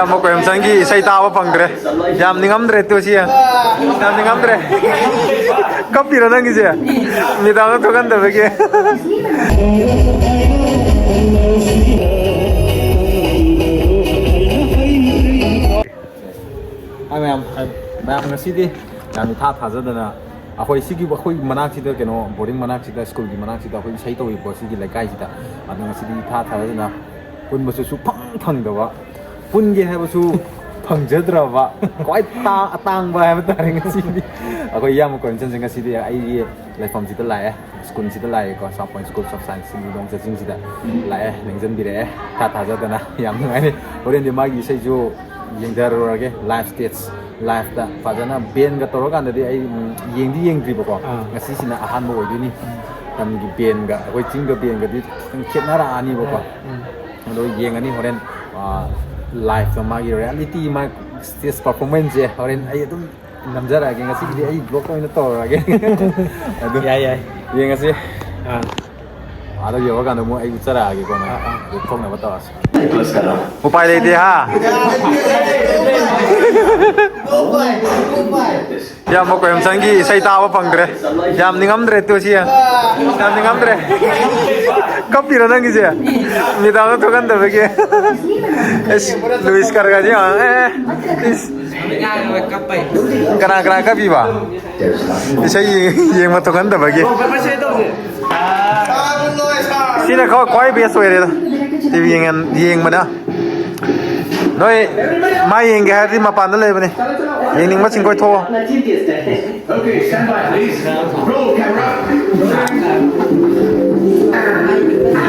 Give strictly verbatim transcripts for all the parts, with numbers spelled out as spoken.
ꯏꯌꯥꯝꯕ ꯀꯣꯏꯔꯦꯝꯁꯟꯒꯤ ꯏꯁꯩ ꯇꯥꯕ ꯐꯪꯗ꯭ꯔꯦ꯫ ꯌꯥꯝ ꯅꯤꯡꯉꯝꯗ꯭ꯔꯦ ꯇꯨ ꯁꯤ꯫ ꯌꯥꯝ ꯅꯤꯡꯉꯝꯗ꯭ꯔꯦ꯫ ꯀꯞꯄꯤꯔꯣ ꯅꯪꯒꯤꯁꯦ? ꯃꯤꯗꯥꯝꯅ ꯊꯣꯛꯍꯟꯗꯕꯒꯤ꯫ ꯍꯥꯏ ꯃꯌꯥꯝ꯫ ꯃꯌꯥꯝ ꯉꯁꯤꯗꯤ ꯌꯥꯝ ꯏꯊꯥ ꯊꯥꯖꯗꯅ ꯑꯩꯈꯣꯏ ꯁꯤꯒꯤ, ꯑꯩꯈꯣꯏ ꯃꯅꯥꯛꯁꯤꯗ, ꯀꯩꯅꯣ, ꯕꯣꯔꯗꯤꯡ ꯃꯅꯥꯛꯁꯤꯗ, ꯁ꯭ꯀꯨꯜꯒꯤ ꯃꯅꯥꯛꯁꯤꯗ ꯑꯩꯈꯣꯏ ꯏꯁꯩ ꯇꯧꯔꯤꯕ ꯁꯤꯒꯤ ꯂꯩꯀꯥꯏꯁꯤꯗ꯫ ꯑꯗꯣ ꯉꯁꯤꯗꯤ ꯏꯊꯥ ꯊꯥꯖꯗꯅ ꯄꯨꯟꯕꯁꯨ ꯁꯨꯛꯐꯪ ꯐꯪꯗꯕ, ꯄꯨꯟꯒꯦ ꯍꯥꯏꯕꯁꯨ ꯐꯪꯖꯗ꯭ꯔꯕ, ꯈ꯭ꯋꯥꯏ ꯇꯥ-, ꯑꯇꯥꯡꯕ ꯍꯥꯏꯕ ꯇꯥꯔꯦ ꯉꯁꯤꯗꯤ꯫ ꯑꯩꯈꯣꯏ ꯏꯌꯥꯝꯕ ꯀꯣꯏꯔꯦꯝꯁꯟꯁꯦ ꯉꯁꯤꯗꯤ ꯑꯩꯒꯤ ꯂꯩꯐꯝꯁꯤꯗ ꯂꯥꯛꯑꯦ, ꯁ꯭ꯀꯨꯜꯁꯤꯗ ꯂꯥꯛꯑꯦꯀꯣ, ꯁꯥꯄꯣꯏꯟ School of Science ꯂꯤꯂꯣꯡ ꯆꯤꯡꯁꯤꯗ ꯂꯥꯛꯑꯦ, ꯅꯤꯡꯁꯤꯡꯕꯤꯔꯛꯑꯦ꯫ ꯏꯊꯥ ꯊꯥꯖꯗꯅ ꯌꯥꯝ ꯅꯨꯡꯉꯥꯏꯔꯦ꯫ ꯍꯣꯔꯦꯟꯗꯤ ꯃꯥꯒꯤ ꯏꯁꯩꯁꯨ ꯌꯦꯡꯊꯔꯨꯔꯒꯦ, live stage, live-ꯇ ꯐꯖꯅ band-ꯒ ꯇꯧꯔꯀꯥꯟꯗꯗꯤ ꯑꯩ, ꯎꯝ, ꯌꯦꯡꯗꯤ ꯌꯦꯡꯗ꯭ꯔꯤꯕꯀꯣ꯫ ꯑꯥ꯫ ꯉꯁꯤꯁꯤꯅ ꯑꯍꯥꯟꯕ ꯑꯣꯏꯗꯣꯏꯅꯤ꯫ ꯎꯝ꯫ ꯂꯝꯒꯤ band-ꯒ ꯑꯩꯈꯣꯏ ꯆꯤꯡꯒ band-ꯒꯗꯤ ꯈꯤꯇꯪ ꯈꯦꯠꯅꯔꯛꯑꯅꯤꯕꯀꯣ꯫ ꯎꯝ꯫ ꯑꯗꯣ ꯌꯦꯡꯉꯅꯤ ꯍꯣꯔꯦꯟ, ꯑꯥ, live-ꯇ ꯃꯥꯒꯤ reality, ꯃꯥ stage performance-ꯁꯦ ꯍꯣꯔꯦꯟ ꯑꯩ ꯑꯗꯨꯝ ꯅꯝꯖꯔꯛꯑꯒꯦ꯫ ꯉꯁꯤꯒꯤꯗꯤ ꯑꯩ vlog ꯑꯣꯏꯅ ꯇꯧꯔꯛꯑꯒꯦ꯫ ꯑꯗꯨ ꯌꯥꯏ, ꯌꯥꯏ꯫ ꯌꯦꯡꯉꯁꯤ꯫ ꯑꯥ꯫ ꯑꯥꯗ ꯌꯧꯔꯀꯥꯟꯗ ꯑꯃꯨꯛ ꯑꯩ ꯎꯠꯆꯔꯛꯑꯒꯦꯀꯣ, ꯃꯌꯥꯝ꯫ ꯑꯥ, ꯑꯥ꯫ ꯑꯗꯨ ꯊꯣꯛꯅꯕ ꯇꯧꯔꯁꯤ꯫ ꯎꯄꯥꯏ ꯂꯩꯇꯦ, ꯍꯥ? ꯏꯌꯥꯝꯕ ꯀꯣꯏꯔꯦꯝꯁꯟꯒꯤ ꯏꯁꯩ ꯇꯥꯕ ꯐꯪꯗ꯭ꯔꯦ꯫ ꯌꯥꯝ ꯅꯤꯡꯉꯝꯗ꯭ꯔꯦ ꯇꯨ ꯁꯤ꯫ ꯌꯥꯝ ꯅꯤꯡꯉꯝꯗ꯭ꯔꯦ꯫ ꯀꯞꯄꯤꯔꯣ ꯅꯪꯒꯤꯁꯦ? ꯃꯤꯗꯥꯝꯅ ꯊꯣꯛꯍꯟꯗꯕꯒꯤ꯫ ꯑꯁ, ꯂꯨꯏꯁ ꯀꯔꯒꯁꯤ ꯌꯦꯡꯉꯣ꯫ ꯑꯦ, ꯏꯁ꯫ ꯀꯅꯥ ꯀꯅꯥ ꯀꯞꯄꯤꯕ? ꯏꯁꯩ ꯌꯦꯡ-, ꯌꯦꯡꯕ ꯊꯣꯛꯍꯟꯗꯕꯒꯤ꯫ ꯁꯤꯅ ꯈ꯭ꯋꯥꯏ, ꯈ꯭ꯋꯥꯏ best ꯑꯣꯏꯔꯦꯗ꯫ ꯇꯤ ꯚꯤ ꯌꯦꯡꯉꯟ-, ꯌꯦꯡꯕꯅ꯫ ꯅꯣꯏ ꯃꯥ ꯌꯦꯡꯒꯦ ꯍꯥꯏꯔꯗꯤ ꯃꯄꯥꯟꯗ ꯂꯩꯕꯅꯤ꯫ ꯌꯦꯡꯅꯤꯡꯕꯁꯤꯡ ꯀꯣꯏꯊꯣꯛꯑꯣ꯫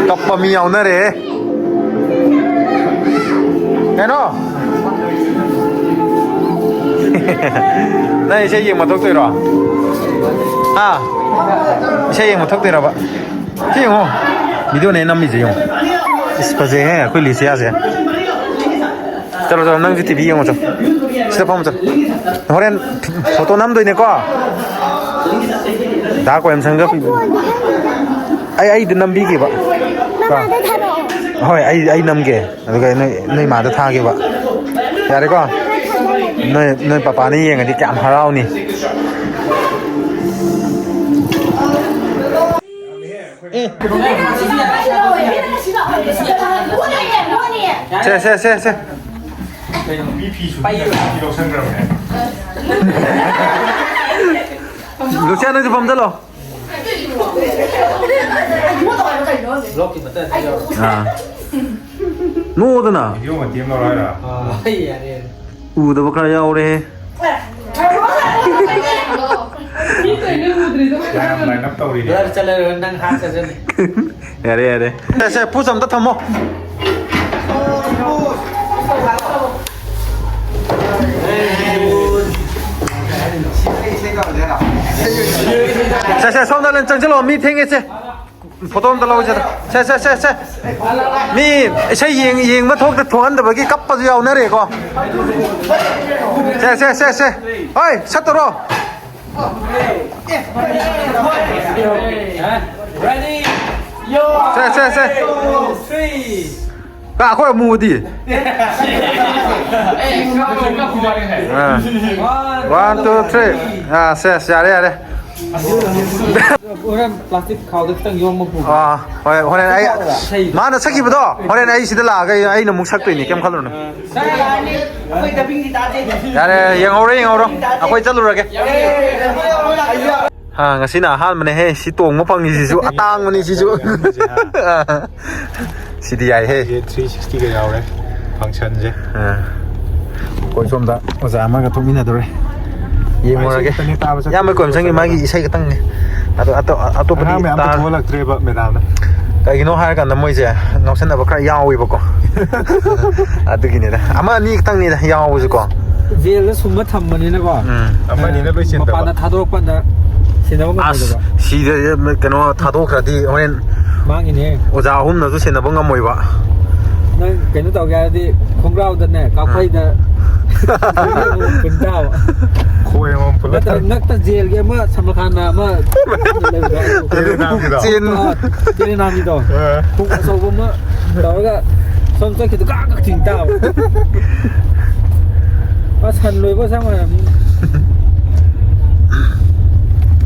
ꯀꯞꯄ ꯃꯤ ꯌꯥꯎꯅꯔꯦꯍꯦ꯫ ꯀꯩꯅꯣ? ꯅꯪ ꯏꯁꯩ ꯌꯦꯡꯕ ꯊꯣꯛꯇꯣꯏꯔꯣ? ꯍꯥ? ꯏꯁꯩ ꯌꯦꯡꯕ ꯊꯣꯛꯇꯣꯏꯔꯕ? ꯁꯤ ꯌꯦꯡꯉꯣ꯫ Video-ꯅꯦ ꯑꯩꯅ ꯅꯝꯃꯤꯁꯦ ꯌꯦꯡꯉꯣ꯫ ꯏꯁ, ꯐꯖꯩꯍꯦ ꯑꯩꯈꯣꯏ ꯂꯤꯁꯤꯌꯥꯁꯦ꯫ ꯆꯠꯂꯣ, ꯆꯠꯂꯣ, ꯅꯪꯁꯨ ꯇꯤ ꯚꯤ ꯌꯦꯡꯉꯣ ꯆꯠꯂꯣ꯫ ꯁꯤꯗ ꯐꯝꯃꯣ ꯆꯠꯂꯣ꯫ ꯍꯣꯔꯦꯟ photo ꯅꯝꯗꯣꯏꯅꯦꯀꯣ꯫ ꯗꯥ ꯀꯣꯏꯔꯦꯝꯁꯟꯒ ꯑꯩ, ꯑꯩꯗ ꯅꯝꯕꯤꯒꯦꯕ꯫ ꯅꯃꯥꯗ ꯊꯥꯔꯛꯑꯣ꯫ ꯍꯣꯏ, ꯑꯩ, ꯑꯩ ꯅꯝꯒꯦ꯫ ꯑꯗꯨꯒ ꯅꯣꯏ, ꯅꯣꯏ ꯃꯥꯗ ꯊꯥꯒꯦꯕ꯫ ꯌꯥꯔꯦꯀꯣ? ꯅꯣꯏ, ꯅꯣꯏ ꯄꯄꯥꯅ ꯌꯦꯡꯉꯗꯤ ꯀꯌꯥꯝ ꯍꯔꯥꯎꯅꯤ꯫ ꯁꯦ, ꯁꯦ, ꯁꯦ, ꯁꯦ꯫ ꯃꯤ ꯐꯤ ꯁꯨꯕꯤ ꯐꯤ ꯂꯧꯁꯟꯈ꯭ꯔꯕꯅꯦ꯫ ꯂꯨꯁꯤꯌꯥ, ꯅꯪꯁꯨ ꯐꯝꯖꯜꯂꯣ꯫ ꯕ꯭ꯂꯣꯛꯀꯤ ꯃꯇꯥꯡꯗ ꯌꯥꯎꯔꯣ꯫ ꯑꯥ꯫ ꯅꯣꯛꯑꯣꯗꯅ꯫ ꯚꯤꯗꯤꯑꯣ ꯃꯇꯦꯛ ꯑꯃ ꯂꯧꯔꯣ ꯍꯥꯏꯔꯣ? ꯑꯥ, ꯌꯥꯔꯦ, ꯌꯥꯔꯦ꯫ ꯎꯗꯕ ꯈꯔ ꯌꯥꯎꯔꯦ꯫ ꯃꯤ ꯀꯩꯅꯣ ꯎꯗ꯭ꯔꯤꯗꯣ? ꯌꯥꯝ line up ꯇꯧꯔꯤꯅꯦ꯫ ꯕ꯭ꯂꯔ ꯆꯠꯂꯔꯣꯏ, ꯅꯪ ꯍꯥꯠ ꯆꯠꯆꯅꯤ꯫ ꯌꯥꯔꯦ, ꯌꯥꯔꯦ꯫ ꯁꯦ, ꯁꯦ, ꯄꯨꯁ ꯑꯝꯇ ꯊꯝꯃꯣ꯫ ꯁꯦ, ꯁꯦ, ꯁꯣꯝꯗ ꯂꯣꯏ ꯆꯪꯁꯤꯜꯂꯣ, ꯃꯤ ꯊꯦꯡꯉꯦ ꯁꯦ꯫ ꯐꯣꯇꯣ ꯑꯝꯇ ꯂꯧꯁꯤꯗ꯫ ꯁꯦ, ꯁꯦ, ꯁꯦ, ꯁꯦ꯫ ꯃꯤ ꯏꯁꯩ ꯌꯦꯡ-, ꯌꯦꯡꯕ ꯊꯣꯛꯇ-, ꯊꯣꯛꯍꯟꯗꯕꯒꯤ ꯀꯞꯄꯁꯨ ꯌꯥꯎꯅꯔꯦꯀꯣ꯫ ꯁꯦ, ꯁꯦ, ꯁꯦ, ꯁꯦ꯫ ꯍꯣꯏ, ꯁꯠꯇꯔꯣ꯫ Ready? ꯁꯦ, ꯁꯦ, ꯁꯦ꯫ Three. ꯀꯥ, ꯑꯩꯈꯣꯏ ꯑꯃꯨꯕꯗꯤ? ꯑꯥ꯫ One, two, three. ꯑꯥ, ꯁꯦ, ꯁꯦ, ꯌꯥꯔꯦ, ꯌꯥꯔꯦ꯫ ꯍꯣꯔꯦꯟ plastic ꯈꯥꯎꯗ ꯈꯤꯇꯪ ꯌꯣꯝꯃ ꯄꯨ꯫ ꯑꯥ, ꯍꯣꯏ, ꯍꯣꯔꯦꯟ ꯑꯩ, ꯏꯁꯩꯗꯣ꯫ ꯃꯥꯅ ꯁꯛꯈꯤꯕꯗꯣ, ꯍꯣꯔꯦꯟ ꯑꯩ ꯁꯤꯗ ꯂꯥꯛꯑꯒ ꯑꯩ, ꯑꯩꯅ ꯑꯃꯨꯛ ꯁꯛꯇꯣꯏꯅꯤ, ꯀꯩꯝ ꯈꯜꯂꯨꯅꯨ꯫ ꯑꯩꯈꯣꯏ dubbing ꯗꯤ ꯇꯥꯗꯦ꯫ ꯌꯥꯔꯦ, ꯌꯦꯡꯍꯧꯔꯣ, ꯌꯦꯡꯍꯧꯔꯣ꯫ ꯑꯩꯈꯣꯏ ꯆꯠꯂꯨꯔꯒꯦ꯫ ꯌꯥꯔꯦ꯫ ꯍꯥ, ꯉꯁꯤꯅ ꯑꯍꯥꯟꯕꯅꯦꯍꯦ ꯁꯤ ꯇꯣꯡꯕ ꯐꯪꯉꯤꯁꯤꯁꯨ, ꯑꯇꯥꯡꯕꯅꯤ ꯁꯤꯁꯨ꯫ ꯁꯤꯗꯤ ꯌꯥꯏꯍꯦ꯫ ꯁꯤꯁꯦ three sixty ꯒ ꯌꯥꯎꯔꯦ functionꯁꯦ꯫ ꯑꯥ꯫ ꯑꯩꯈꯣꯏ ꯁꯣꯝꯗ ꯑꯣꯖꯥ ꯑꯃꯒ ꯊꯣꯛꯃꯤꯟꯅꯗꯧꯔꯦ꯫ ꯌꯦꯡꯉꯨꯔꯒꯦ꯫ ꯏꯁꯩ ꯈꯛꯇꯅꯦ ꯇꯥꯕ ꯆꯠꯇꯣꯏꯁꯦ꯫ ꯏꯌꯥꯝꯕ ꯀꯣꯏꯃꯁꯪꯒꯤ ꯃꯥꯒꯤ ꯏꯁꯩ ꯈꯛꯇꯪꯅꯦ꯫ ꯑꯗꯣ ꯑꯇꯣ-, ꯑꯇꯣꯞꯄꯗꯤ ꯑꯉꯥꯡ ꯃꯌꯥꯝ ꯇꯥ-, ꯄꯨꯊꯣꯛꯍꯜꯂꯛꯇ꯭ꯔꯦꯕ ꯃꯦꯗꯥꯝꯅ꯫ ꯀꯩꯒꯤꯅꯣ ꯍꯥꯏꯔꯀꯥꯟꯗ ꯃꯣꯏꯁꯦ ꯉꯥꯎꯁꯟꯅꯕ ꯈꯔ ꯌꯥꯎꯋꯦꯕꯀꯣ꯫ ꯑꯗꯨꯒꯤꯅꯤꯗ꯫ ꯑꯃ ꯑꯅꯤ ꯈꯛꯇꯪꯅꯤꯗ ꯌꯥꯎꯕꯁꯦꯀꯣ꯫ ꯖꯦꯜꯗ ꯁꯨꯝꯕ ꯊꯝꯕꯅꯤꯅꯀꯣ꯫ ꯎꯝ꯫ ꯑꯃꯅꯤꯅ ꯂꯣꯏ ꯆꯦꯟꯗꯕ꯫ ꯃꯄꯥꯟꯗ ꯊꯥꯗꯣꯔꯛꯄꯗ ꯁꯤꯟꯅꯕ ꯑꯁ, ꯉꯝꯃꯣꯏꯗꯕ꯫ ꯁꯤꯗ ꯀꯩꯅꯣ ꯊꯥꯗꯣꯛꯈ꯭ꯔꯗꯤ ꯍꯣꯔꯦꯟ ꯃꯥꯡꯉꯤꯅꯦ꯫ ꯑꯣꯖꯥ ꯑꯍꯨꯝꯅꯁꯨ ꯁꯦꯟꯅꯕ ꯉꯝꯃꯣꯏꯕ꯫ ꯅꯪ ꯀꯩꯅꯣ ꯇꯧꯒꯦ ꯍꯥꯏꯔꯗꯤ ꯈꯣꯡꯒ꯭ꯔꯥꯎꯗꯅꯦ, ꯀꯥꯐꯩꯗ ꯄꯨꯟ ꯇꯥꯕ꯫ ꯈꯣꯏ ꯑꯃꯃꯝ ꯄꯨꯜꯂ ꯅꯠꯇ꯭ꯔ ꯊꯝ- ꯅꯛꯇ ꯖꯦꯜꯒꯤ ꯑꯃ ꯁꯃꯔꯀꯥꯟꯗ ꯑꯃ ꯂꯩꯕꯗꯣ꯫ ꯇꯦꯂꯦꯅꯥꯝꯒꯤꯗꯣ? ꯆꯦꯟ꯫ ꯑ, ꯇꯦꯂꯦꯅꯥꯝꯒꯤꯗꯣ꯫ ꯑ꯫ ꯍꯨꯛ ꯑꯆꯧꯕ ꯑꯃ ꯇꯧꯔꯒ ꯁꯣꯝ ꯆꯠꯈꯤꯗꯣ ꯀꯥꯛ ꯀꯥꯛ ꯊꯤꯡ ꯇꯥꯕ꯫ ꯃꯥ ꯁꯟ ꯂꯣꯏꯕ ꯆꯞ ꯃꯥꯟꯅꯕꯅꯤ꯫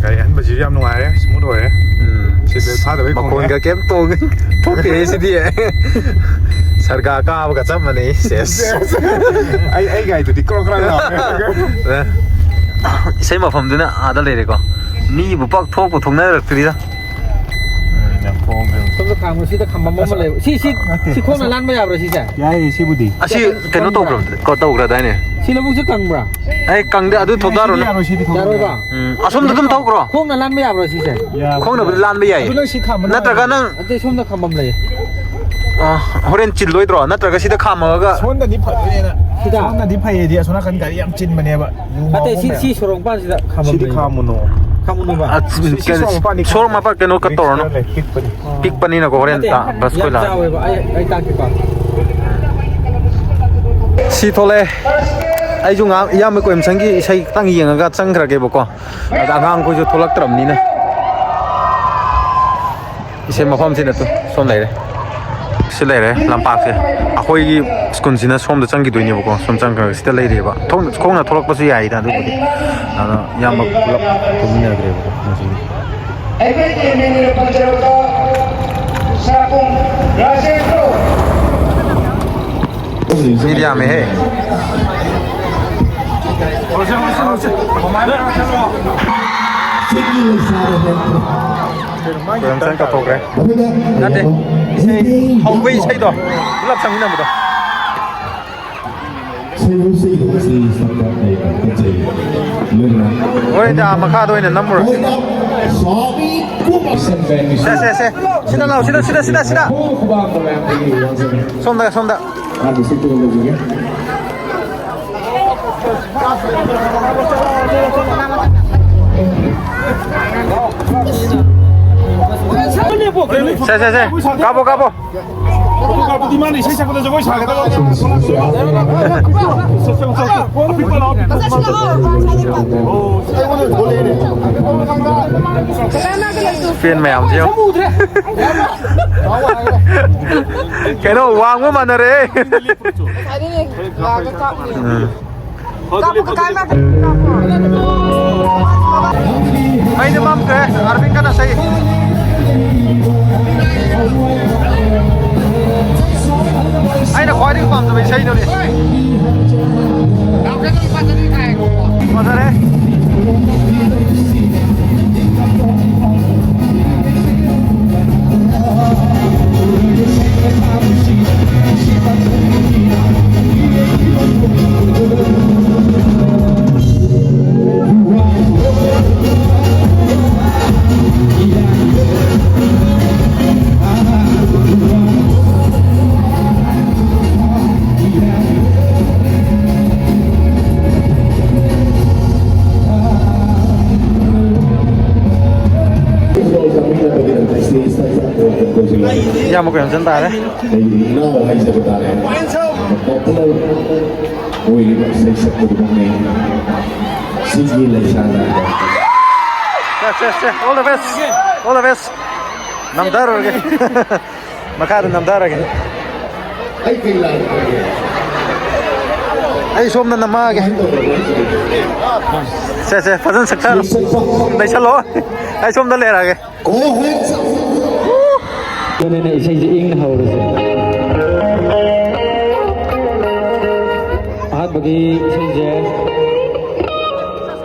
ꯒꯥꯔꯤ ꯑꯍꯟꯕꯁꯤꯁꯨ ꯌꯥꯝ ꯅꯨꯡꯉꯥꯏꯔꯦ, ꯁ꯭ꯃꯨꯠ ꯑꯣꯏꯔꯦ꯫ ꯎꯝ꯫ ꯁꯤꯠ ꯕꯦꯜ ꯐꯥꯗꯕꯩ ꯈꯣꯡꯉꯦ꯫ ꯃꯈꯣꯟꯒ ꯀꯩꯝ ꯇꯣꯡ-, ꯊꯣꯛꯇꯦꯍꯦ ꯁꯤꯗꯤ꯫ ꯁꯔꯒꯥ ꯀꯥꯕꯒ ꯆꯞ ꯃꯥꯟꯅꯩ꯫ ꯁꯦꯁ꯫ ꯑꯩ, ꯑꯩ ꯒꯥꯔꯤꯗꯨꯗꯤ ꯀ꯭ꯔꯣꯛ ꯀ꯭ꯔꯥꯛ ꯂꯥꯎꯔꯦ꯫ ꯑꯦ꯫ ꯏꯁꯩ ꯃꯐꯝꯗꯨꯅ ꯑꯥꯗ ꯂꯩꯔꯦꯀꯣ꯫ ꯃꯤꯕꯨ ꯄꯥꯛ ꯊꯣꯛꯄꯨ ꯊꯣꯛꯅꯔꯛꯇ꯭ꯔꯤꯗ꯫ ꯎꯝ, ꯌꯥꯝ ꯊꯣꯛꯑꯝꯃꯦ꯫ ꯁꯣꯝꯗ ꯈꯥꯝꯃꯣ, ꯁꯤꯗ ꯈꯥꯝꯕꯝ ꯑꯃ ꯂꯩꯕ꯫ ꯁꯤ, ꯁꯤ, ꯅꯠꯇꯦ, ꯁꯤ ꯈꯣꯡꯅ ꯁꯤ ꯂꯥꯟꯕ ꯌꯥꯕ꯭ꯔꯥ ꯁꯤꯁꯦ? ꯌꯥꯏꯌꯦ, ꯁꯤꯕꯨꯗꯤ꯫ ꯑꯁꯤ ꯀꯩꯅꯣ ꯇꯧꯈ꯭ꯔꯕ-, ꯀꯣ-, ꯇꯧꯈ꯭ꯔꯗꯥꯏꯅꯦ? ꯁꯤ ꯂꯧꯕꯨꯛꯁꯦ ꯀꯪꯕ꯭ꯔꯥ? ꯑꯩ ꯀꯪꯗꯦ, ꯑꯗꯨ ꯁꯤꯗꯤ ꯊꯣꯛꯇꯥꯔꯨꯅꯨ꯫ ꯌꯥꯔꯣꯏ, ꯁꯤꯗꯤ ꯊꯣꯛꯇꯥꯔꯣꯏ꯫ ꯌꯥꯔꯣꯏꯕ? ꯎꯝ, ꯑꯁꯣꯝꯗ ꯑꯗꯨꯝ ꯊꯧꯈ꯭ꯔꯣ꯫ ꯈꯣꯡꯅ ꯂꯥꯟꯕ ꯌꯥꯕ꯭ꯔꯥ ꯁꯤꯁꯦ? ꯌꯥꯕꯅꯤ꯫ ꯈꯣꯡꯅꯕꯨꯗꯤ ꯂꯥꯟꯕ ꯌꯥꯏꯌꯦ꯫ ꯑꯗꯨ ꯅꯪ ꯁꯤ ꯈꯥꯝꯕ ꯅꯠꯇ꯭ꯔꯒ ꯅꯪ ꯅꯠꯇꯦ, ꯁꯣꯝꯗ ꯈꯥꯝꯕꯝ ꯂꯩꯌꯦ꯫ ꯑ, ꯍꯣꯔꯦꯟ ꯆꯤꯜꯂꯣꯏꯗ꯭ꯔꯣ? ꯅꯠꯇ꯭ꯔꯒ ꯁꯤꯗ ꯈꯥꯝꯃꯒ? ꯁꯣꯝꯗꯗꯤ ꯐꯗꯣꯏꯅꯦꯅ꯫ ꯁꯤꯗ? ꯁꯣꯝꯗꯗꯤ ꯐꯩꯌꯦꯗꯤ, ꯑꯁꯣꯝ ꯅꯥꯀꯟ ꯒꯥꯔꯤ ꯌꯥꯝ ꯆꯤꯟꯕꯅꯦꯕ꯫ ꯅꯠꯇꯦ, ꯁꯤ, ꯁꯤ ꯁꯣꯔꯣꯛ ꯃꯄꯥꯟꯁꯤꯗ ꯈꯥꯝꯃꯝ ꯁꯤꯗꯤ ꯂꯩ꯫ ꯈꯥꯝꯃꯨꯅꯣ꯫ ꯈꯥꯝꯃꯨꯅꯣꯕ꯫ ꯑ, ꯁꯤ, ꯁꯤ ꯀꯩꯅꯣ, ꯁꯣꯔꯣꯛ ꯃꯄꯥꯟꯅꯤ ꯁꯣꯔꯣꯛ ꯈꯥꯝꯃꯨ꯫ ꯃꯄꯥꯟ ꯀꯩꯅꯣ ꯀꯠ ꯇꯧꯔꯅꯨ꯫ ꯈꯔ ꯂꯩ, ꯄꯤꯛꯄꯅꯤ꯫ ꯄꯤꯛꯄꯅꯤꯅꯀꯣ, ꯍꯣꯔꯦꯟ ꯅꯠꯇꯦ, ꯇꯥ-, ꯕꯁ ꯌꯥꯝ ꯀꯣꯏ ꯂꯥꯛꯑꯅꯤ꯫ ꯆꯥꯎꯋꯦꯕ꯫ ꯑꯩ, ꯑꯩ ꯇꯥꯛꯀꯦꯀꯣ꯫ ꯁꯤ ꯊꯣꯛꯂꯛꯑꯦ꯫ ꯑꯩꯁꯨ ꯉꯥꯏꯍꯥꯛ ꯏꯌꯥꯝꯕ ꯀꯣꯏꯝꯁꯪꯒꯤ ꯏꯁꯩ ꯈꯤꯇꯪ ꯌꯦꯡꯉꯒ ꯆꯪꯈ꯭ꯔꯒꯦꯕꯀꯣ꯫ ꯑꯗ ꯑꯉꯥꯡꯈꯣꯏꯁꯨ ꯊꯣꯛꯂꯛꯇ꯭ꯔꯕꯅꯤꯅ꯫ ꯏꯁꯩ ꯃꯐꯝꯁꯤꯅ ꯇꯨ ꯁꯣꯝ ꯂꯩꯔꯦ꯫ ꯁꯤ ꯂꯩꯔꯦ ꯂꯝꯄꯥꯛꯁꯦ꯫ ꯑꯩꯈꯣꯏꯒꯤ ꯁ꯭ꯀꯨꯜꯁꯤꯅ ꯁꯣꯝꯗ ꯆꯪꯈꯤꯗꯣꯏꯅꯦꯕꯀꯣ꯫ ꯁꯣꯝ ꯆꯪꯈ꯭ꯔꯒ ꯁꯤꯗ ꯂꯩꯔꯦꯕ꯫ ꯊꯣꯡ-, ꯈꯣꯡꯅ ꯊꯣꯛꯂꯛꯄꯁꯨ ꯌꯥꯏꯗ ꯑꯗꯨꯕꯨꯗꯤ꯫ ꯑꯗꯣ ꯏꯌꯥꯝꯕ ꯄꯨꯂꯞ ꯊꯣꯛꯃꯤꯟꯅꯈ꯭ꯔꯦꯕꯀꯣ ꯉꯁꯤꯒꯤ꯫ ꯑꯩꯈꯣꯏꯒꯤ ꯃꯤꯡ ꯑꯣꯏꯅ ꯄꯟꯖꯔꯕꯗ ꯁꯥꯀꯨꯝ ꯔꯥꯖꯦꯟꯗ꯭ꯔꯣ꯫ ꯃꯤꯗꯤ ꯌꯥꯝꯃꯦꯍꯦ꯫ ꯀꯣꯏꯔꯝꯁꯟ ꯀꯥꯞꯊꯣꯛꯈ꯭ꯔꯦ꯫ ꯅꯠꯇꯦ, ꯏꯁꯩ ꯍꯧꯕꯩ ꯏꯁꯩꯗꯣ ꯄꯨꯂꯞ ꯁꯛꯃꯤꯟꯅꯕꯗꯣ꯫ ꯍꯣꯔꯦꯟꯗꯤ ꯑꯥ ꯃꯈꯥꯗ ꯑꯣꯏꯅ ꯅꯝꯃꯨꯔꯁꯤ꯫ ꯁꯦ, ꯁꯦ, ꯁꯦ꯫ ꯁꯤꯗ ꯂꯥꯎ, ꯁꯤꯗ, ꯁꯤꯗ, ꯁꯤꯗ, ꯁꯤꯗ꯫ ꯁꯣꯝꯗ, ꯁꯣꯝꯗ꯫ ꯁꯦ, ꯁꯦ, ꯁꯦ꯫ ꯀꯥꯞꯄꯣ, ꯀꯥꯞꯄꯣ꯫ ꯐꯣꯇꯣ ꯀꯥꯞꯄꯗꯤ ꯃꯥꯅ ꯏꯁꯩ ꯁꯛꯄꯗ ꯖꯒꯣꯏ ꯁꯥꯒꯗꯕ꯫ ꯑꯄꯤꯛꯄ ꯂꯥꯛꯑꯣ, ꯑꯄꯤꯛꯄ ꯂꯥꯛꯑꯣ꯫ ꯐꯦꯟ ꯃꯌꯥꯝꯁꯦ ꯌꯦꯡꯉꯣ꯫ ꯀꯩꯅꯣ, ꯋꯥꯡꯕ ꯃꯥꯟꯅꯔꯦ꯫ ꯎꯝ꯫ ꯀꯥꯞꯄꯨ, ꯀꯀꯥ, ꯏꯃꯥ, ꯀꯥꯞꯄꯨ꯫ ꯃꯩꯗꯤ ꯃꯝꯈ꯭ꯔꯦ, ꯑꯥꯔꯕꯤꯟ ꯀꯟꯅ ꯁꯛꯏ꯫ ꯑꯩꯅ ꯈ꯭ꯋꯥꯏꯗꯒꯤ ꯄꯥꯝꯖꯕ ꯏꯁꯩꯗꯨꯅꯤ꯫ ꯐꯖꯔꯦ꯫ ꯏꯌꯥꯝꯕ ꯀꯣꯏꯍꯟ ꯆꯟ ꯇꯥꯔꯦ꯫ ꯑꯩꯒꯤ ꯏꯅꯥꯎ ꯍꯥꯏꯖꯕ ꯇꯥꯔꯦ꯫ ꯄꯣꯄꯨꯂꯔ ꯑꯣꯏꯔꯤꯕ ꯏꯁꯩ ꯁꯛꯄꯗꯨꯃꯛꯅꯤ꯫ ꯁꯤꯒꯤ ꯂꯩꯁꯥꯅ ꯁꯦ, ꯁꯦ, ꯁꯦ, all the best, all the best꯫ ꯅꯝꯊꯔꯨꯔꯒꯦ꯫ ꯃꯈꯥꯗ ꯅꯝꯊꯔꯒꯦ꯫ ꯑꯩ ꯀꯩ ꯂꯥꯏꯔꯒꯦ? ꯑꯩ ꯁꯣꯝꯗ ꯅꯝꯃꯛꯑꯒꯦ꯫ ꯀꯃꯥꯏꯅ ꯇꯧꯕꯅꯣ? ꯁꯦ, ꯁꯦ, ꯐꯖꯅ ꯁꯛꯊꯔꯣ꯫ ꯂꯩꯁꯜꯂꯣ꯫ ꯑꯩ ꯁꯣꯝꯗ ꯂꯩꯔꯛꯑꯒꯦ꯫ ꯑꯗꯨꯅꯅꯦ ꯏꯁꯩꯁꯦ ꯏꯪꯅ ꯍꯧꯔꯁꯦ꯫ ꯑꯍꯥꯟꯕꯒꯤ ꯏꯁꯩꯁꯦ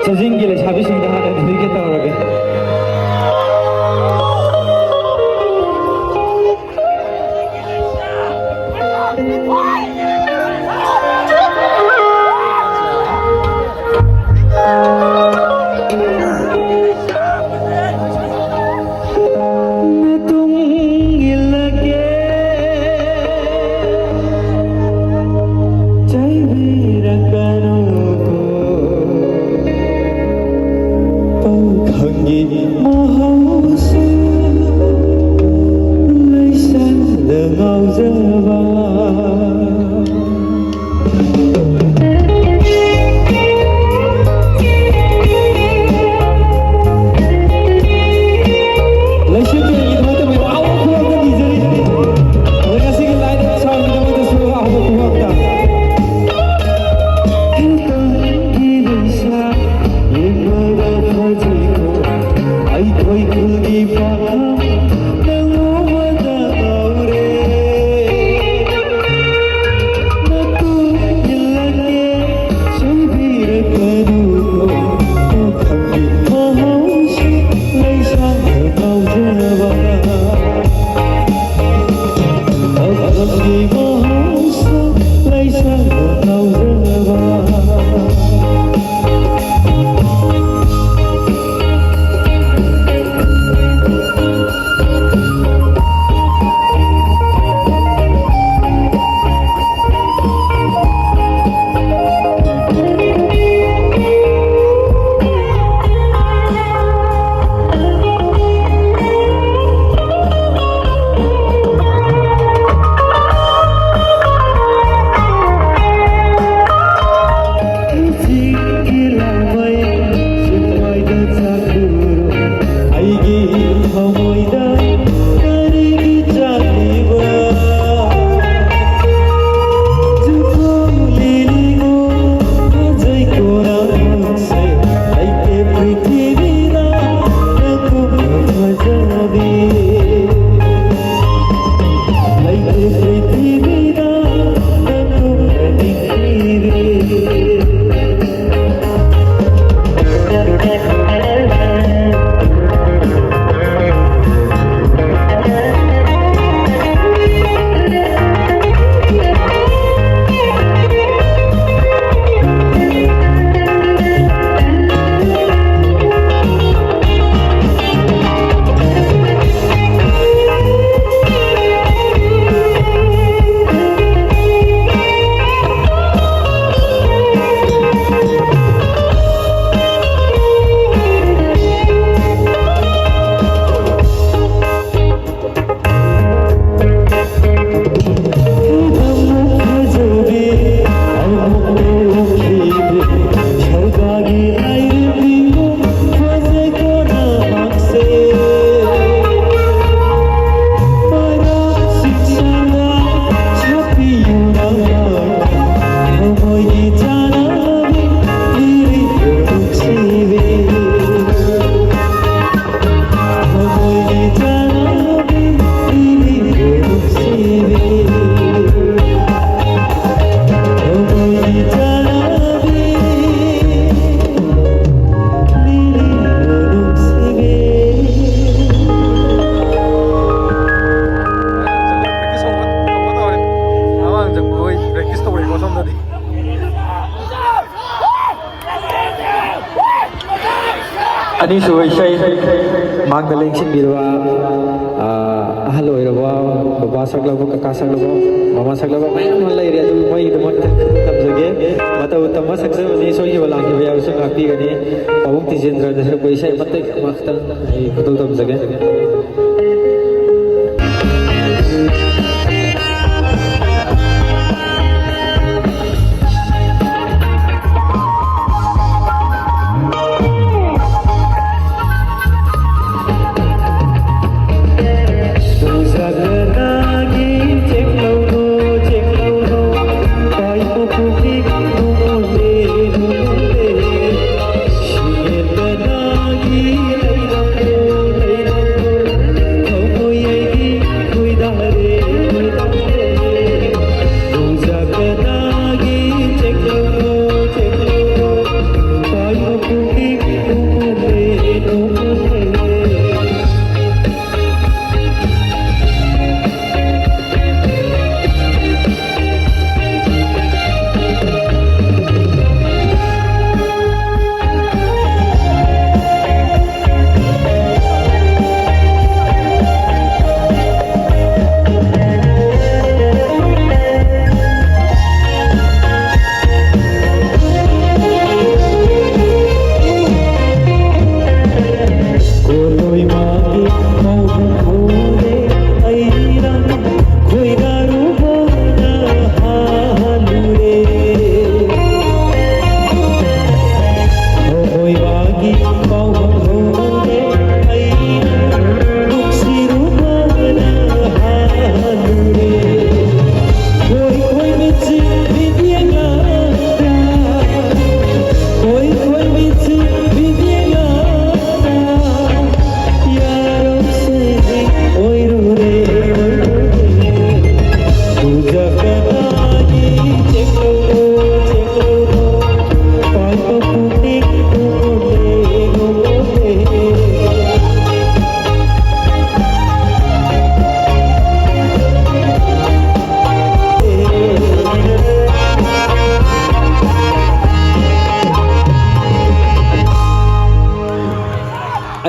ꯆꯥꯖꯤꯡꯒꯤ ꯂꯩꯁꯥꯕꯤꯁꯤꯡꯗ ꯍꯥꯟꯅ dedicate ꯇꯧꯔꯒꯦ꯫ ꯃꯇꯨꯡ ꯏꯜꯂꯒꯦ, ꯆꯩꯕꯤꯔꯛꯀꯅꯨꯀꯣ꯫ ꯄꯥꯈꯪꯒꯤ ꯃꯍꯧꯁꯥ, ꯂꯩꯁꯥꯗ ꯉꯥꯎꯖꯕ꯫ ꯂꯩꯁꯤꯡꯒꯤ ꯏꯊꯧ ꯇꯧꯕꯤꯕ ꯑꯍꯧꯕ ꯈꯨꯕꯝꯗ ꯅꯤꯖꯔꯤ꯫ ꯑꯗꯨꯒ ꯉꯁꯤꯒꯤ light and sound ꯒꯤꯗꯃꯛꯇꯁꯨ ꯑꯍꯧꯕ ꯈꯨꯕꯝꯗ꯫ ꯑꯅꯤꯁꯨꯕ ꯏꯁꯩ ꯃꯥꯡꯗ ꯂꯦꯡꯁꯤꯟꯕꯤꯔꯕ, ꯑꯥ, ꯑꯍꯜ ꯑꯣꯏꯔꯕ ꯕꯕꯥ ꯁꯛꯂꯕ, ꯀꯀꯥ ꯁꯛꯂꯕ, ꯃꯃꯥ ꯁꯛꯂꯕ ꯃꯌꯥꯝ ꯑꯃ ꯂꯩꯔꯦ꯫ ꯑꯗꯨ ꯃꯣꯏꯒꯤꯗꯃꯛꯇ ꯇꯝꯖꯒꯦ꯫ ꯃꯇꯧ ꯇꯝꯕ ꯁꯛꯆꯕꯅꯤ, ꯁꯣꯏꯈꯤꯕ ꯂꯥꯟꯈꯤꯕ ꯌꯥꯎꯔꯁꯨ ꯉꯥꯛꯄꯤꯒꯅꯤ꯫ ꯄꯥꯕꯨꯡ ꯇꯤꯖꯦꯟꯗ꯭ꯔꯅ ꯁꯛꯄ ꯏꯁꯩ ꯃꯇꯦꯛ ꯑꯃꯈꯛꯇꯪ ꯑꯩ ꯈꯨꯗꯣꯜ ꯇꯝꯖꯒꯦ꯫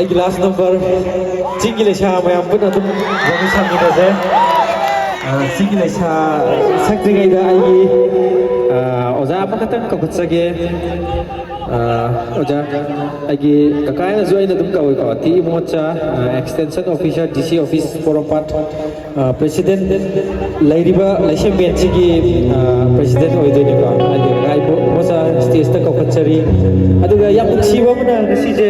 ꯑꯩꯒꯤ ꯂꯥꯁ ꯅꯝꯕꯔ, ꯆꯤꯡꯒꯤ ꯂꯩꯁꯥ ꯃꯌꯥꯝ ꯄꯨꯟꯅ ꯑꯗꯨꯝ ꯋꯥꯔꯤ ꯁꯥꯃꯤꯟꯅꯁꯦ꯫ ꯑ, ꯆꯤꯡꯒꯤ ꯂꯩꯁꯥ ꯁꯛꯇ꯭ꯔꯤꯉꯩꯗ ꯑꯩꯒꯤ, ꯑ, ꯑꯣꯖꯥ ꯑꯃꯈꯛꯇꯪ ꯀꯧꯈꯠꯆꯒꯦ꯫ ꯑ, ꯑꯣꯖꯥ, ꯑꯩꯒꯤ ꯀꯀꯥꯅꯁꯨ ꯑꯩꯅ ꯑꯗꯨꯝ ꯀꯧꯏꯀꯣ, ꯇꯤ ꯏꯃꯣꯆꯥ, ꯑ, extension officer, D C office, ꯄꯣꯔꯣꯝꯄꯥꯠ꯫ ꯑ, president, ꯂꯩꯔꯤꯕ ꯂꯩꯁꯦꯝꯕꯦꯟꯁꯤꯒꯤ, ꯑ, president ꯑꯣꯏꯗꯣꯏꯅꯤꯀꯣ꯫ ꯍꯥꯏꯗꯤ ꯉꯥꯏꯕ ꯃꯆꯥ stageꯇ ꯀꯧꯈꯠꯆꯔꯤ꯫ ꯑꯗꯨꯒ ꯌꯥꯝ ꯅꯨꯡꯁꯤꯕ ꯑꯃꯅ ꯉꯁꯤꯁꯦ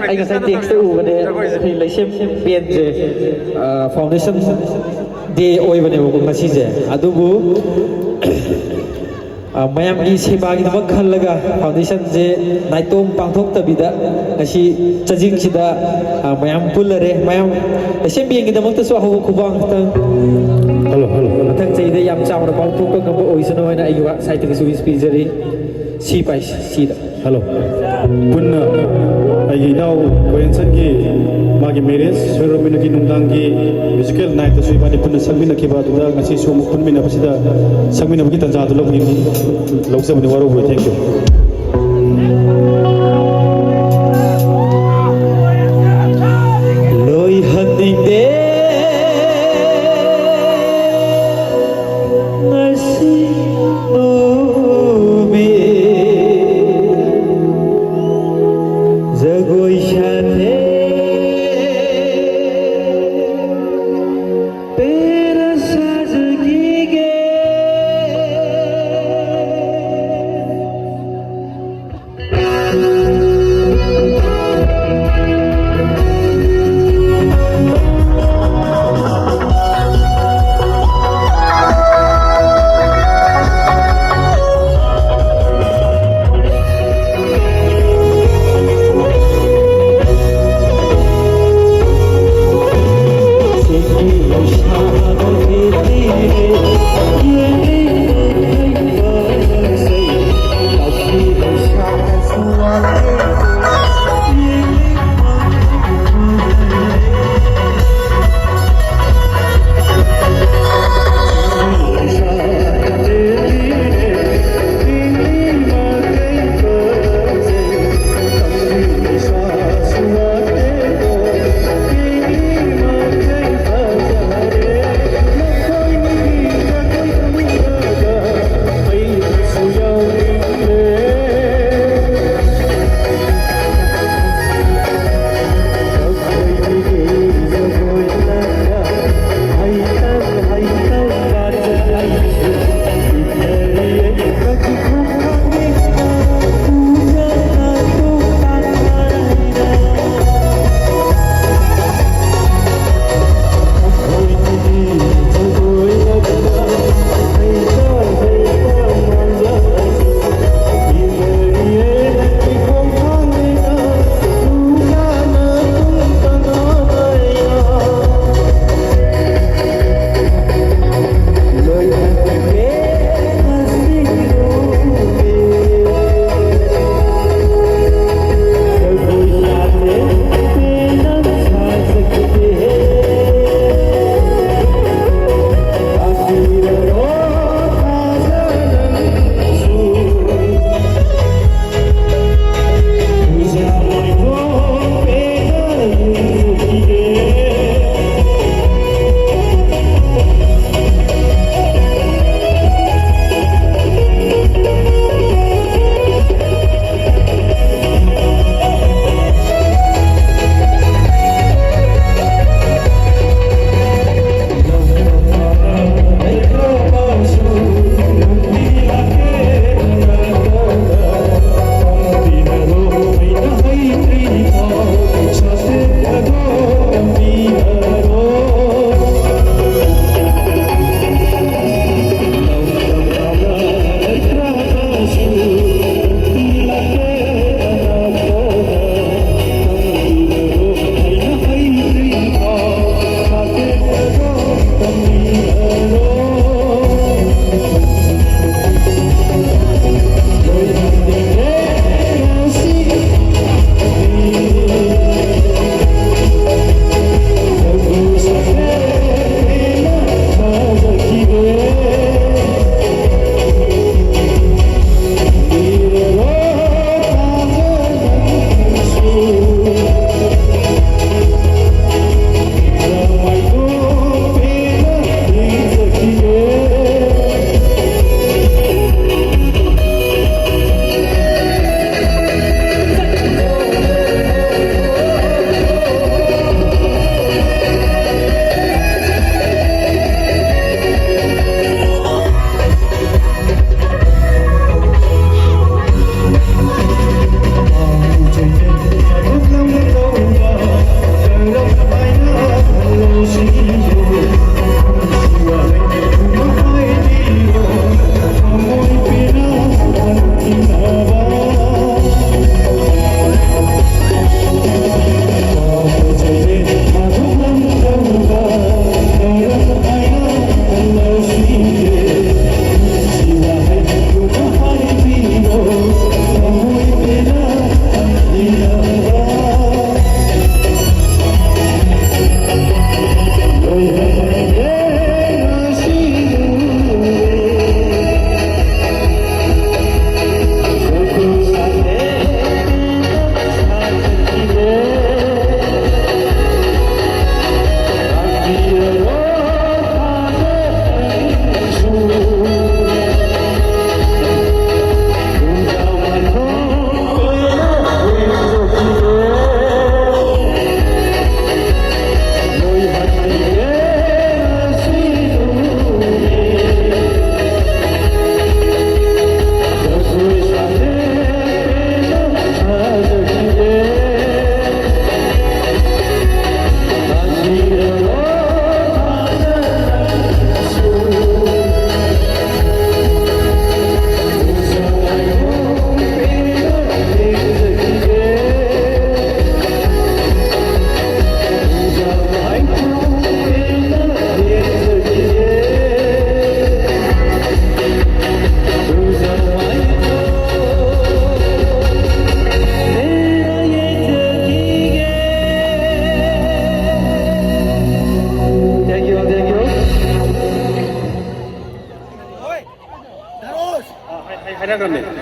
ꯑꯩ ꯉꯁꯥꯏ textꯇ ꯎꯕꯅꯦ, ꯑꯩꯈꯣꯏ ꯂꯩꯁꯦꯝꯕꯦꯟꯁꯦ, ꯑ, foundation day ꯑꯣꯏꯕꯅꯦꯕꯀꯣ ꯉꯁꯤꯁꯦ꯫ ꯑꯗꯨꯕꯨ ꯑ, ꯃꯌꯥꯝꯒꯤ ꯁꯦꯕꯥꯒꯤꯗꯃꯛ ꯈꯜꯂꯒ foundationꯁꯦ ꯅꯥꯏꯇꯣꯝ ꯄꯥꯡꯊꯣꯛꯇꯕꯤꯗ ꯉꯁꯤ ꯆꯖꯤꯡꯁꯤꯗ, ꯑ, ꯃꯌꯥꯝ ꯄꯨꯜꯂꯔꯦ꯫ ꯃꯌꯥꯝ ꯑꯦꯁꯦꯝꯕ꯭ꯂꯤꯒꯤꯗꯃꯛꯇꯁꯨ ꯑꯍꯧꯕ ꯈꯨꯕꯥꯡ ꯈꯤꯇꯪ꯫ Hello, hello, hello. ꯃꯊꯪ ꯆꯍꯤꯗ ꯌꯥꯝ ꯆꯥꯎꯅ ꯄꯥꯡꯊꯣꯛꯄ ꯉꯝꯕ ꯑꯣꯏꯁꯅꯨ ꯍꯥꯏꯅ ꯑꯩꯒꯤ ꯋꯥ-, side ꯇꯒꯤꯁꯨ wish ꯄꯤꯖꯔꯤ꯫ ꯁꯤ ꯄꯥꯏ ꯁꯤꯗ꯫ ꯍꯜꯂꯣ꯫ ꯄꯨꯟꯅ ꯑꯩꯒꯤ ꯏꯅꯥꯎ ꯀꯣꯌꯦꯟꯁꯟꯒꯤ ꯃꯥꯒꯤ marriage ceremonyꯒꯤ ꯅꯨꯡꯗꯥꯡꯒꯤ musical nightꯇꯁꯨ ꯏꯕꯥꯅꯤ ꯄꯨꯟꯅ ꯁꯛꯃꯤꯟꯅꯈꯤꯕ ꯑꯗꯨꯗ ꯉꯁꯤꯁꯨ ꯑꯃꯨꯛ ꯄꯨꯟꯃꯤꯟꯅꯕꯁꯤꯗ ꯁꯛꯃꯤꯟꯅꯕꯒꯤ ꯇꯥꯟꯖꯥꯗꯨ ꯂꯧꯕꯤ-, ꯂꯧꯖꯕꯅꯤ, ꯋꯥꯔꯧꯕꯤꯔꯣꯏ꯫ Thank you꯫ ꯂꯣꯏꯍꯟꯅꯤꯡꯗꯦ ꯉꯁꯤ ꯅꯨꯃꯤꯠ ꯖꯒꯣꯏ ꯁꯥꯊꯦꯛ ꯄꯦꯟꯅ ꯁꯥꯖꯈꯤꯒꯦ꯫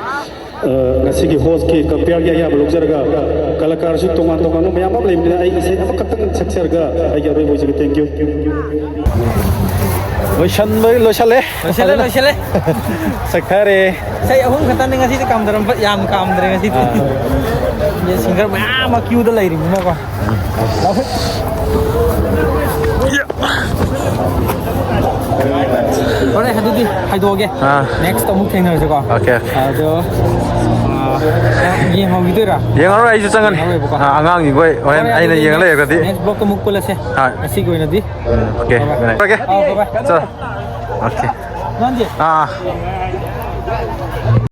ꯑ, ꯉꯁꯤꯒꯤ ꯍꯣꯁꯀꯤ ꯀꯝꯄꯤꯌꯔꯒꯤ ꯑꯌꯥꯕ ꯂꯧꯖꯔꯒ, ꯀꯂꯥꯀꯥꯔꯁꯨ ꯇꯣꯉꯥꯟ ꯇꯣꯉꯥꯟꯕ ꯃꯌꯥꯝ ꯑꯃ ꯂꯩꯕꯅꯤꯅ, ꯑꯩ ꯏꯁꯩ ꯑꯃꯈꯛꯇꯪ ꯁꯛꯆꯔꯒ ꯑꯩꯒꯤ ꯑꯔꯣꯏꯕ ꯑꯣꯏꯖꯒꯦ꯫ Thank you. ꯂꯣꯏꯁꯟꯕ ꯂꯣꯏꯁꯜꯂꯦ꯫ ꯂꯣꯏꯁꯜꯂꯦ, ꯂꯣꯏꯁꯜꯂꯦ꯫ ꯁꯛꯊꯔꯦ꯫ ꯏꯁꯩ ꯑꯍꯨꯝ ꯈꯛꯇꯅꯤ ꯉꯁꯤꯗꯤ ꯀꯥꯝꯊꯔꯝꯕ, ꯌꯥꯝ ꯀꯥꯝꯗ꯭ꯔꯦ ꯉꯁꯤꯗꯤ꯫ ꯑꯥ꯫ ꯁꯤꯡꯒꯔ ꯃꯌꯥꯝ ꯑꯃ ꯀ꯭ꯌꯨꯗ ꯂꯩꯔꯤꯕꯅꯤꯅꯀꯣ꯫ ꯍꯣꯔꯦꯟ ꯑꯗꯨꯗꯤ ꯍꯥꯏꯗꯣꯛꯑꯒꯦ꯫ ꯑꯥ꯫ Next ꯑꯃꯨꯛ ꯊꯦꯡꯅꯔꯁꯤꯀꯣ꯫ Okay, okay. ꯑꯗꯣ, ꯑꯥ, ꯅꯪ ꯌꯦꯡꯍꯧꯈꯤꯗꯣꯏꯔꯥ? ꯌꯦꯡꯉꯔꯣꯏ, ꯑꯩꯁꯨ ꯆꯪꯉꯅꯤ꯫ ꯌꯦꯡꯉꯔꯣꯏꯕꯀꯣ꯫ ꯑꯥ, ꯑꯉꯥꯡꯁꯤꯡꯈꯣꯏ ꯍꯣꯔꯦꯟ ꯍꯣꯔꯦꯟ ꯑꯩꯅ ꯑꯗꯨꯗꯤ ꯌꯦꯡꯉ next, ꯂꯩꯔꯒꯗꯤ꯫ Next vlogꯇ ꯑꯃꯨꯛ ꯄꯨꯜꯂꯁꯦ꯫ ꯍꯣꯏ꯫ ꯉꯁꯤꯒꯤ ꯑꯣꯏꯅꯗꯤ꯫ ꯎꯝ, okay. Bye bye. Okay. ꯑꯥꯎ, bye bye. ꯆꯠꯂꯣ꯫ Okay. ꯅꯪꯗꯤ? ꯑꯥ꯫